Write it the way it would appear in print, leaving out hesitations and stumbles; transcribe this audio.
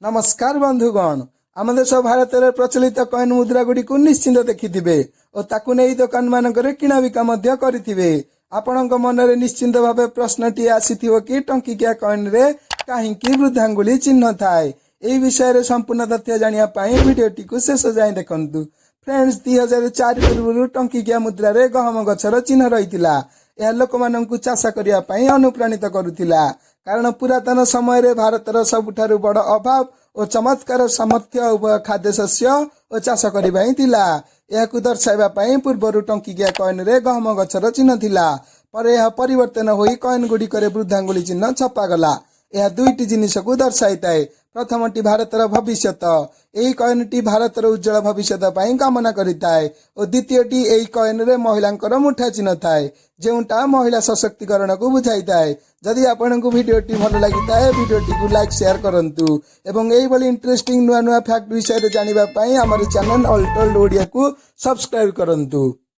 ନମସ୍କାର ବନ୍ଧୁଗଣ, ଆମ ଦେଶ ଭାରତରେ ପ୍ରଚଳିତ କଏନ୍ ମୁଦ୍ରା ଗୁଡ଼ିକୁ ନିଶ୍ଚିତ ଦେଖିଥିବେ ଓ ତାକୁ ନେଇ ଦୋକାନମାନଙ୍କରେ କିଣାବିକା ମଧ୍ୟ କରିଥିବେ। ଆପଣଙ୍କ ମନରେ ନିଶ୍ଚିନ୍ତ ଭାବେ ପ୍ରଶ୍ନଟିଏ ଆସିଥିବ କି ଟଙ୍କିକିଆ କଏନ୍ରେ କାହିଁକି ବୃଦ୍ଧାଙ୍ଗୁଳି ଚିହ୍ନ ଥାଏ? ଏହି ବିଷୟରେ ସମ୍ପୂର୍ଣ୍ଣ ତଥ୍ୟ ଜାଣିବା ପାଇଁ ଭିଡ଼ିଓଟିକୁ ଶେଷ ଯାଏଁ ଦେଖନ୍ତୁ। ଫ୍ରେଣ୍ଡସ୍, 2004 ପୂର୍ବରୁ ଟଙ୍କିକିଆ ମୁଦ୍ରାରେ ଗହମ ଗଛର ଚିହ୍ନ ରହିଥିଲା। ଏହା ଲୋକମାନଙ୍କୁ ଚାଷ କରିବା ପାଇଁ ଅନୁପ୍ରାଣିତ କରୁଥିଲା, କାରଣ ପୁରାତନ ସମୟରେ ଭାରତର ସବୁଠାରୁ ବଡ଼ ଅଭାବ ଓ ଚମତ୍କାର ସାମର୍ଥ୍ୟ ଉଭୟ ଖାଦ୍ୟଶସ୍ୟ ଓ ଚାଷ କରିବା ହିଁ ଥିଲା। ଏହାକୁ ଦର୍ଶାଇବା ପାଇଁ ପୂର୍ବରୁ ଟଙ୍କିକିଆ କଏନରେ ଗହମ ଗଛର ଚିହ୍ନ ଥିଲା। ପରେ ଏହା ପରିବର୍ତ୍ତନ ହୋଇ କଏନ ଗୁଡ଼ିକରେ ବୃଦ୍ଧାଙ୍ଗୁଳି ଚିହ୍ନ ଛପାଗଲା। ଏହା ଦୁଇଟି ଜିନିଷକୁ ଦର୍ଶାଇଥାଏ। ପ୍ରଥମଟି ଭାରତର ଭବିଷ୍ୟତ। ଏହି କଏନଟି ଭାରତର ଉଜ୍ଜଳ ଭବିଷ୍ୟତ ପାଇଁ କାମନା କରିଥାଏ ଓ ଦ୍ୱିତୀୟଟି, ଏହି କଏନରେ ମହିଳାଙ୍କର ମୁଠା ଚିହ୍ନ ଥାଏ, ଯେଉଁଟା ମହିଳା ସଶକ୍ତିକରଣକୁ ବୁଝାଇଥାଏ। ଯଦି ଆପଣଙ୍କୁ ଭିଡ଼ିଓଟି ଭଲ ଲାଗିଥାଏ, ଭିଡ଼ିଓଟିକୁ ଲାଇକ୍, ସେୟାର କରନ୍ତୁ ଏବଂ ଏଇଭଳି ଇଣ୍ଟରେଷ୍ଟିଂ ନୂଆ ନୂଆ ଫ୍ୟାକ୍ଟ ବିଷୟରେ ଜାଣିବା ପାଇଁ ଆମର ଚ୍ୟାନେଲ ଅଲଟୋଲ୍ଡ ଓଡ଼ିଆକୁ ସବସ୍କ୍ରାଇବ କରନ୍ତୁ।